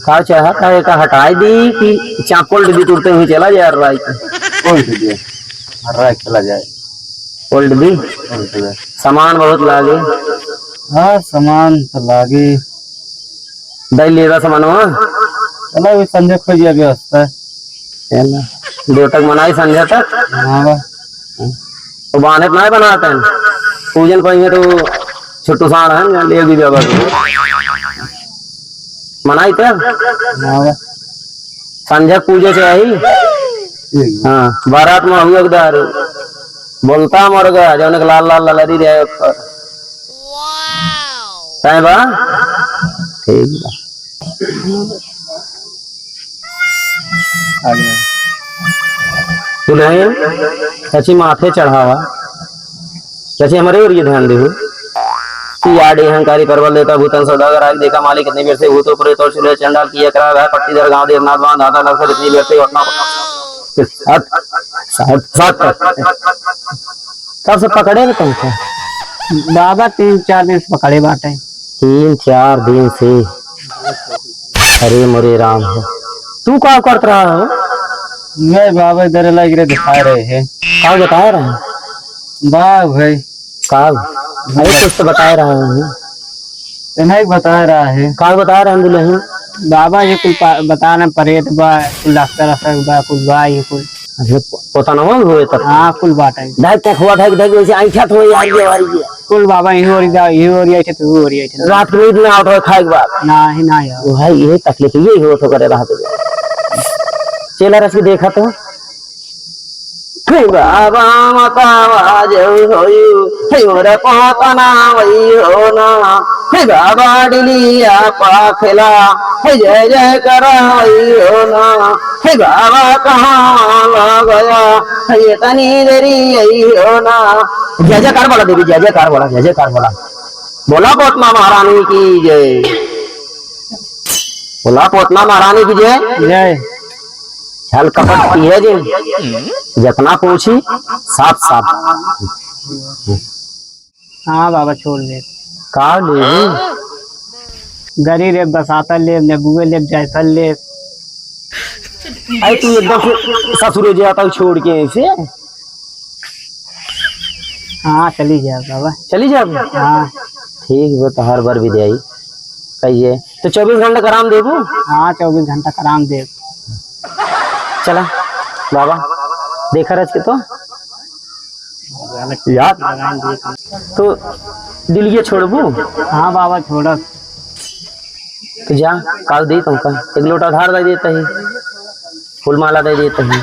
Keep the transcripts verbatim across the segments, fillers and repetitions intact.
का चाहत है, का हटाई दी कि चाप खोल दी, तुरते हुए चला जाए, राय के? खोल दीजिए, राय चला जाए। खोल दी? खोल दीजिए। सामान बहुत लागे। हाँ, सामान तो लागे। दई लेगा सामान, हाँ? चला, वही संजय खोजिया व्यवस्था। चला, देव तक मनाई संजय तक। हाँ बा। तो बाने तो नहीं बनाते हैं। पूजन पाएंगे तो छुट्टू साण है, ले भी बाबा को। मनाई तो? हाँ बा। संजय पूजे से आई। ठीक बा। हाँ, बारात में हुआ दारू। बोलता मर गया, जौन के लाल लाल ललरी रहे ऊपर। तय बा? ठीक बा। आ गया। दुल्हन, चाची माथे चढ़ावा। चाची हमरे ओर ये ध्यान देहु। कि यार, ये अहंकारी परवल देता भूतन सौदागर, आग देखा मालिक कितनी बेर से भूतो प्रेत और चूल्हे चंडाल किया करा रहा, पट्टीदार गांव देवनाथ वां दादा लग कितनी बेर से उठना। सात, सात, सात। कब से पकड़े हैं तुमको? बाबा, तीन चार दिन से पकड़े बाटे। तीन चार दिन से? अरे मोरे राम हो, तू का करत रहा हो? मैं बाबा इधर लाइक रे दिखा रहे हैं। का बता रहे हैं? बाघ भाई। का? अरे कुछ तो बता रहा हूँ। इन्हें बता रहा है। का बता रहे हैं दुल्हन? बाबा ये कुल पा-, बता रहे हैं, प्रेत बा, कुल रास्ता रास्ता बा, कुल बा, ये कुल। अच्छा, पो-, पोतनवा भी हुए तब? हाँ, कुल बाटे। ढक, ढक, हुआ, ढक, ढक, वैसे ऐंठा तो यार, ये वाली ये। कुल बाबा, इही ओरी जा, इही ओरी ऐंठे, तू ओरी ऐंठे। रात को नींद ना आवत हो खाए के बाद? नाही, नाही आवत। भाई, ये तकलीफ, ये हो तो करे रहा तो। चेला रच के देखा तो। हे बाबा, मतावा जो होयु, हे मोर पोतना वही हो ना। हे बाबा, डिलिया पाखेला, हे जय जय करा वही हो ना। हे बाबा, कहाँ ला गया? हे तनी देरी आई हो ना। जय जयकार बोला देवी, जय जयकार बोला, जय जयकार बोला। बोला पोतना महारानी की जय। बोला पोतना महारानी की जय। जय। छल कपट की है जी, जितना पूछी साफ साफ। हाँ बाबा, छोड़ दे। का लेबू? गरी लेब, बसाता लेब, नेबुए लेब, जायफल लेब। अरे तू एकदम से ससुरे जाता हूँ छोड़ के ऐसे। हाँ, चली जाब बाबा। चली जाब? हाँ। ठीक बा, तोहार बर भी दे आई। कहिए, तो चउबीस घंटा कराम देबू? हाँ, चउबीस घंटा कराम देब। चला बाबा, देखा रच के तो। यार, तो दिलिया छोड़बू? हाँ बाबा, छोड़ब। तो जा, काल दे तुमका एक लोटा धार दे देता ही, फूल माला दे देता ही।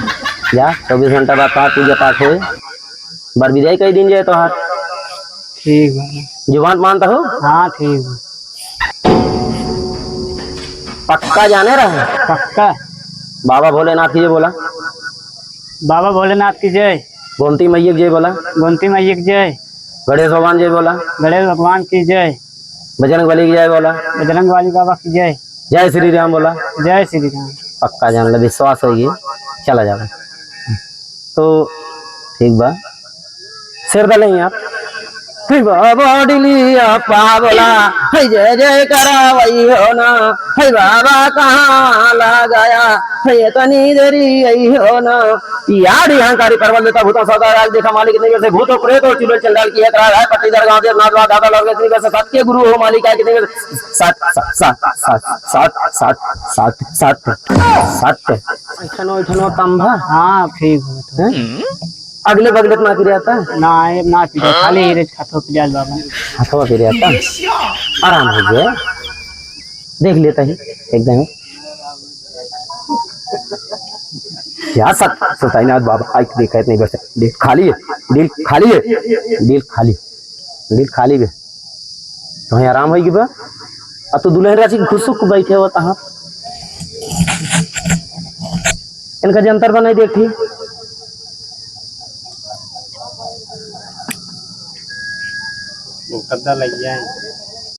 जा, चउबीस घंटा बाद तोहार पूजा पाठ होए, बर विदाई कई दिन जाए तोहार। ठीक बा। जुबान मानता हो? हाँ, ठीक बा। पक्का जाने रहे? पक्का। बाबा भोलेनाथ की जय बोला। बाबा भोलेनाथ की जय। गोमती मैया की जय बोला। गोमती मैया की जय। गणेश भगवान जय बोला। गणेश भगवान की जय। बजरंग बली की जय बोला। बजरंग बली बाबा की जय। जय श्री राम बोला। जय श्री राम। पक्का जान ले, विश्वास होई, चला जावा। तो ठीक बा, सिर दले ही आप। हे बाबा डिलिया पावला, हे जय जय करा वही हो ना, हे बाबा कहाँ ला गया, हे तनी देरी आई हो ना। यार यहाँ कारी परवल देता भूता सौदा राज देखा मालिक कितनी बेर से भूत और प्रेत और चुड़ैल चंडाल की है करा है पट्टीदार गांव देवनाथ वां दादा लग कितनी बेर से सत के गुरु हो मालिक आए कितनी बेर से सत, सत, सत, सत। ऐठनो, ऐठनो तंभा? हाँ, ठीक हो तो। हैं? अगले बगले तो ना पिरियाता? ना, ये ना पिरिया, खाली हीरे खातो पिरिया बाबा। खातो पिरियाता? आराम हो गया। देख लेता ही, एकदम। क्या सत-, सताईनाथ बाबा, आई देखा इतनी बरसे। दिल खाली है, दिल खाली है, दिल खाली, दिल खाली है। तो यहाँ आराम होई बा। अब तो दुल्हन राजी खुश बैठे हो तहाँ। इनका जंतर बनाई देखी। वो कद्दा लग गया है।